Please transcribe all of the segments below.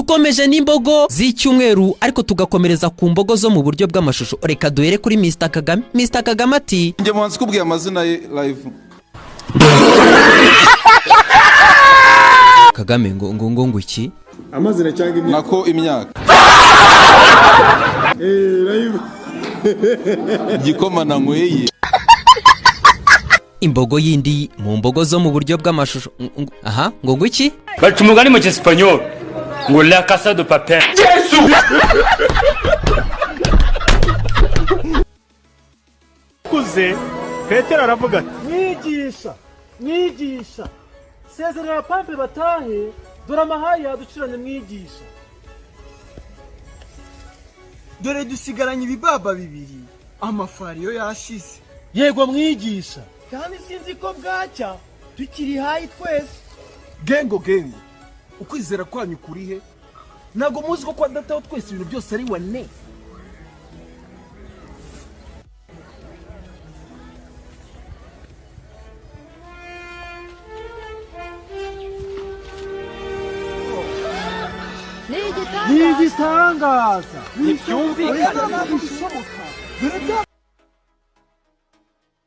Dukomeje n'imbogo z'icyumweru, ariko tugakomereza ku mbogo zo mu buryo bw'amashusho. Reka duhere kuri Mr Kagame. Mr Kagame ati: Njye muhanzi kubwiye amazina ye live. Kagame ngo iki? Amazina cyangwa imyaka? Nako imyaka. Live. Igikoma nanyweye. Imbogo yindi mu mbogo zo mu buryo bw'amashusho, aha ngo iki? Baca umugani mu cyesipanyol ngo "La Casa de Papel". Kuze Petero aravuga ati: "Mwigisha, mwigisha, sezerera pampe batahe, dore amahayi yaduciranye, mwigisha." "Dore dusigaranye ibibaba bibiri, amafariyo yashize." "Yego mwigisha." "Kandi sinzi ko bwacya tukiri hayi twese." "Gengo gengo, ukwizera kwanyu kuri he? Ntabwo muzi ko kwa Data wa twese ibintu byose ari wane?" Ni igitangaza.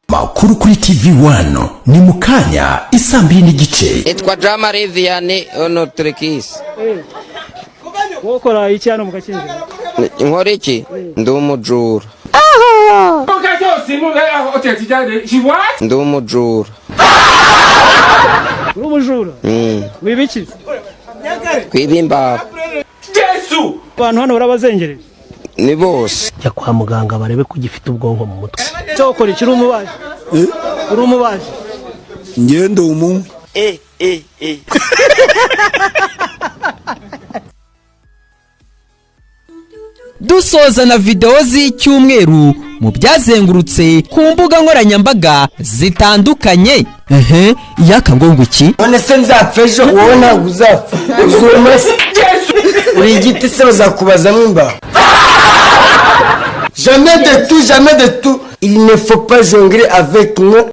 Makuru kuri TV One ni mu kanya isaa 2:30. Nitwa Jama Vianney Onotrikisi. Wowe ukora iki hano mu Gakinjiro? Nkora iki? Ndi umujura. Ndi umujura. Uri umujura? Mm. Wiba iki? Kwiba imbaho. Abantu hano barabazengereje? Ni bose. Jya kwa muganga barebe ko ugifite ubwonko mu mutwe. Cyo ukora iki? Uri umubaji? Uri umubaji? Ngende umunywi. Dusoza na videwo z'icyumweru mu byazengurutse ku mbuga nkoranyambaga zitandukanye. Ehe, iyaka ngo iki? "None se nzapfa ejo? Wowe ntabwo uzapfa, uzuma se? Uri igiti se bazakubazamo imbaho?" Jamais de tout, jamais de tout, il ne faut pas jongler avec nous.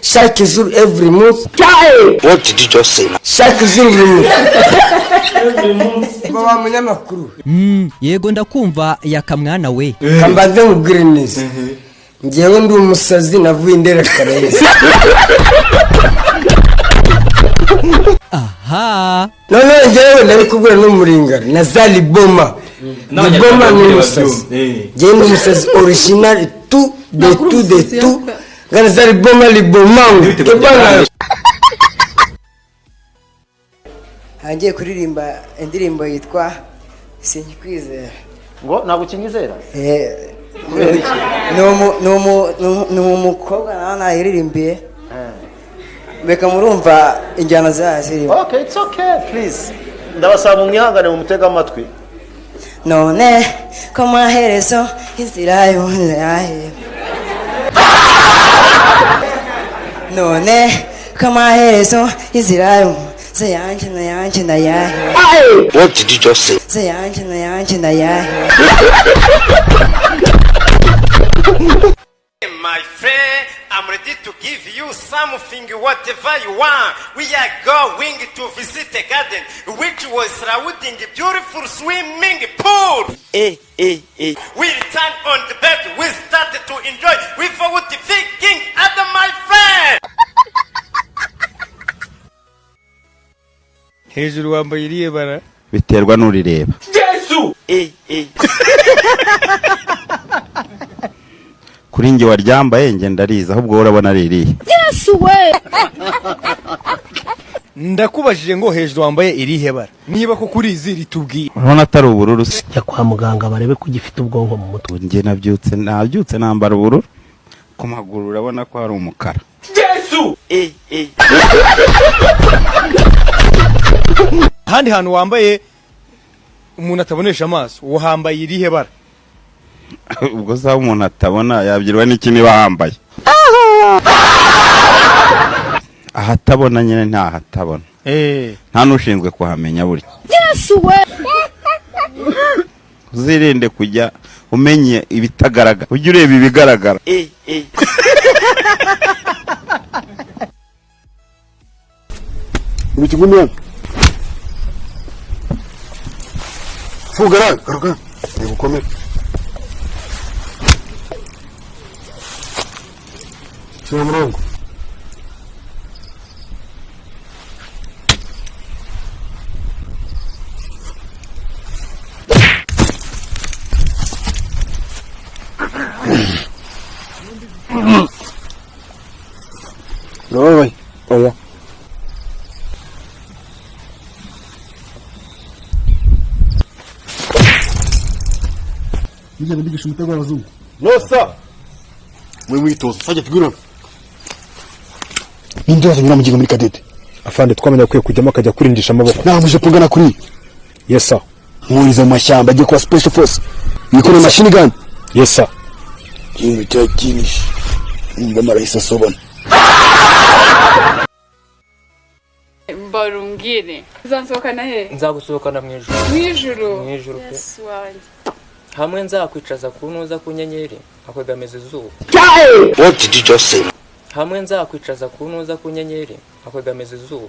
Chaque jour, every month. What did you just say? Chaque jour, every month. Wa munyamakuru. Yego, ndakumva yakamwana we. Kambanze nkubwire neza, ngewe ndi umusazi, navuye Indera Karayesi. Aha. Noneho ngewe ndabikubwira n'umuringano na za liboma. Liboma ni umusazi, ngewe ni umusazi original, tout de tout de tout ngana za liboma libomangu kebana. Ngiye kuririmba indirimbo yitwa "Sinkikwizera". Ngo ntabwo ukinyizera? Ni umukobwa nawe nayiririmbiye, reka murumva injyana zayo zirimo. Okay, it's okay, please, ndabasaba mwihangane mu mutega amatwi. None ko amaherezo inzira yahe? None ko amaherezo inzira ze yanjye na yanjye na yahe? What did you just say? Ze yanjye na yanjye na yahe? My friend, I'm ready to give you something, whatever you want. We are going to visit a garden which was surrounding a beautiful swimming pool. We return on the bed, we started to enjoy without thinking other, my friend. Hejuru wambaye iriye bara? Biterwa n'urireba. Kuri njye waryambaye, njye ndarizi, ahubwo wowe urabona ari irihe? Yesu we! Ndakubajije ngo hejuru wambaye irihe bara? Niba koko urizi, ritubwiye. Urabona atari ubururu se? Jya kwa muganga barebe ko ugifite ubwonko mu mutwe. Njye nabyutse nambara ubururu, ku maguru urabona ko hari umukara. Ahandi hantu wambaye umuntu atabonesha amaso, uhambaye irihe bara? Ubwo se aho umuntu atabona yabyirwa n'iki niba hambaye ahatabona? Nyine ntahatabona, nta n'ushinzwe kuhamenya burya. Yesu we! Uzirinde kujya umenye ibitagaragara, ujye ureba ibigaragara. Mu kigumi hano. Ntugara, garuka. Nigukomere. Shyira umurongo. Urababaye? Oya. Nigeze mbigisha umutego w'abazungu. No sir. We witoza, sajya tugwirana. Ninde wazanye uriya muri kadete? Afande, twamenya akwiye kujyamo akajya kurindisha amaboko. Nta mujepo ungana kuri. Yes sir. Mwuriza mu mashyamba agiye kuba special force. Yikoreye machine gun. Yes sir. Kintu cyakinisha. Umva marahise asobana. Mbarumbwire, uzansohokana he? Nzagusohokana mu ijuru. Mu ijuru? Mu ijuru pe. Yesu wanjye. Hamwe nzakwicaza ku ntuza ku nyenyeri nkakwegamiza izuba. What did you just say? Hamwe nzakwicaza ku ntuza ku nyenyeri nkakwegamiza izuba.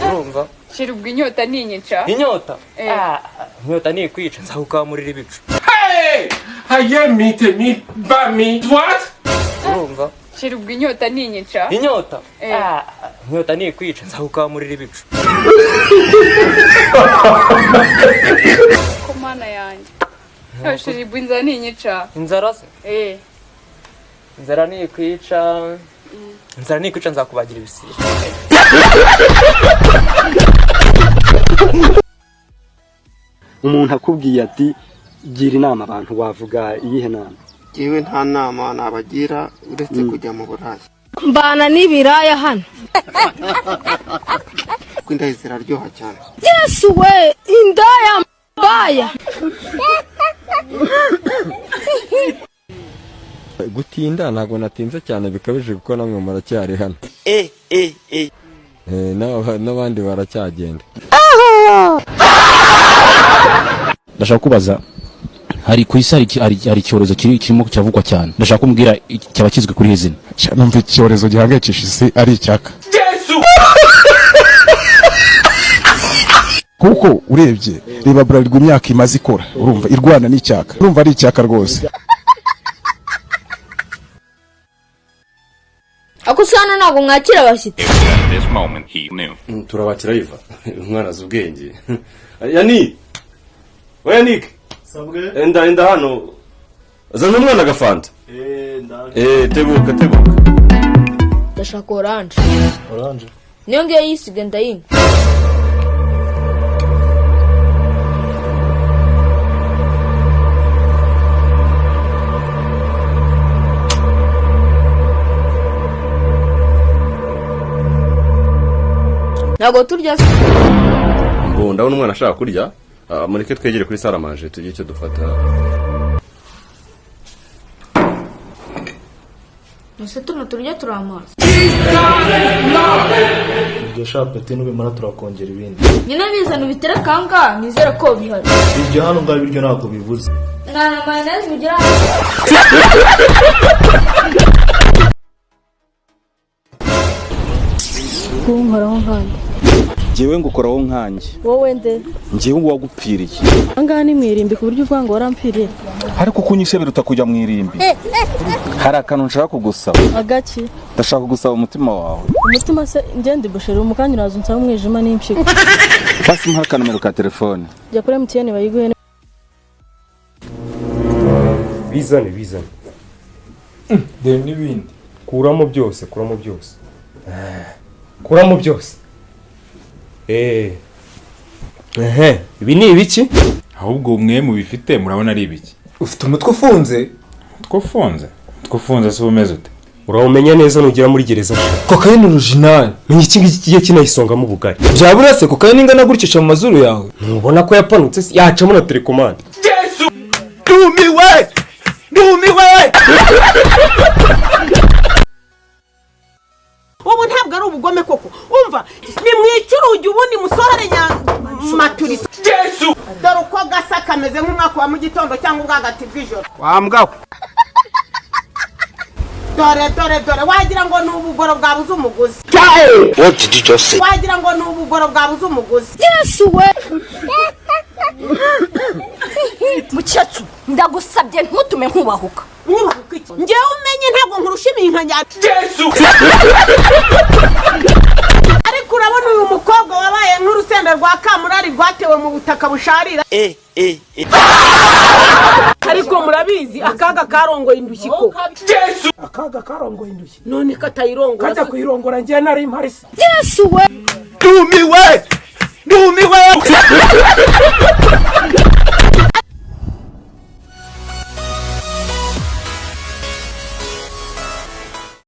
Urumva? Shira ubwo inyota ninyica. Inyota? Eh. Ah, inyota nikwica nzagukamurira ibicu. Aye mi te mi ba mi what? Urumva? Shira ubwo inyota ninyica. Inyota? Eh. Ah, inyota nikwica nzagukamurira ibicu. Ko mana yanjye. Shira ubwo inzara ninyica. Inzara se? Eh. Inzara nikwica. Inzara nikwica nzakubagira ibisiga. Umuntu akubwiye ati gira inama abantu, wavuga iyihe nama? Yewe, nta nama nabagira uretse kujya mu Burayi. Mbana n'ibiraya hano. Kuko indaya ziraryoha cyane. Yesu we, indaya mbaya. Gutinda ntabwo natinze cyane bikabije, kuko namwe muracyari hano. N'abandi baracyagenda. Ndashaka kubaza, hari ku isi hari icyorezo kirimo kiravugwa cyane. Ndashaka kumbwira cyaba kizwi kuri izina. Numva icyorezo gihangayikisha isi ari icyaka, kuko urebye reba Bralirwa imyaka imaze ikora, urumva irwana n'icyaka, urumva ari icyaka rwose. Ako se hano ntabwo mwakira abashyitsi? Turabakira yiva umwana azi ubwenge. Yani oya Nick, enda enda hano, zana umwana agafanta. Tebuka tebuka. Ndashaka oranje. Oranje? Niyo ngiyo yisiga ndayinywa. Ntabwo turya se? Ngo ndabona umwana ashaka kurya. Mureke twegere kuri salle à manger tugire icyo dufata. Ese tuno turya turi amazi? Iryo shapeti nubimara turakongera ibindi. Nyine bizana ubitereka aha ngaha, nizere ko bihari. Ibyo hano ngaho ibiryo ntabwo bibuze. Nta na mayoneze ugira? Kunkoraho nkande? Njyewe ngukoraho nkanjye. Wowe nde? Njyewe nguwagupfiriye. Ahangaha ni mu irimbi ku buryo uvuga ngo warampfiriye? Ariko kunyishe biruta kujya mu irimbi. Hari akantu nshaka kugusaba. Agaki? Ndashaka kugusaba umutima wawe. Umutima se? Ngende busheri umukanya uraza unsaba umwijima n'impyiko. Basi mpa akanumero ka telefone. Jya kuri MTN bayiguhe. Bizane bizane. Dore n'ibindi. Kuramo byose, kuramo byose. Kuramo byose. Ehe, ibi ni ibiki? Ahubwo mwe mubifite murabona ari ibiki? Ufite umutwe ufunze? Umutwe ufunze? Umutwe ufunze se umeze ute? Urawumenya neza nugera muri gereza. Kokayine original. Menya iki ngiki kigiye kinayisongamo ubugari. Byabura se kokayine ingana gutya ica mu mazuru yawe? Ntubona ko yapanutse se? Yacamo na telekomande. Yesu! Ndumiwe! Ndumiwe! Ubu ntabwo ari ubugome koko. Umva, nimwice urugi ubundi musohore nyamaturisa. Yesu! Dore uko gasa, kameze nk'umwaka wa mu gitondo cyangwa ubwagati bw'ijoro. Wambwa. Dore dore dore, wagira ngo ni ubugoro bwabuze umuguzi. What did you just say? Wagira ngo ni ubugoro bwabuze umuguzi. Yesu we. Ndagusabye ntutume nkubahuka. Unyubahuka iki? Njyewe umenye ntabwo nkurusha iminkanyari. Yesu. Ariko urabona uyu mukobwa wabaye nk'urusenda rwa kamurari rwatewe mu butaka busharira. Ariko murabizi akaga karongoye indushyi ko. Yesu. Akaga karongoye indushyi. None katayirongora. Kajya kuyirongora njye nari mpari se. Yesu we. Ndumiwe. Ndumiwe.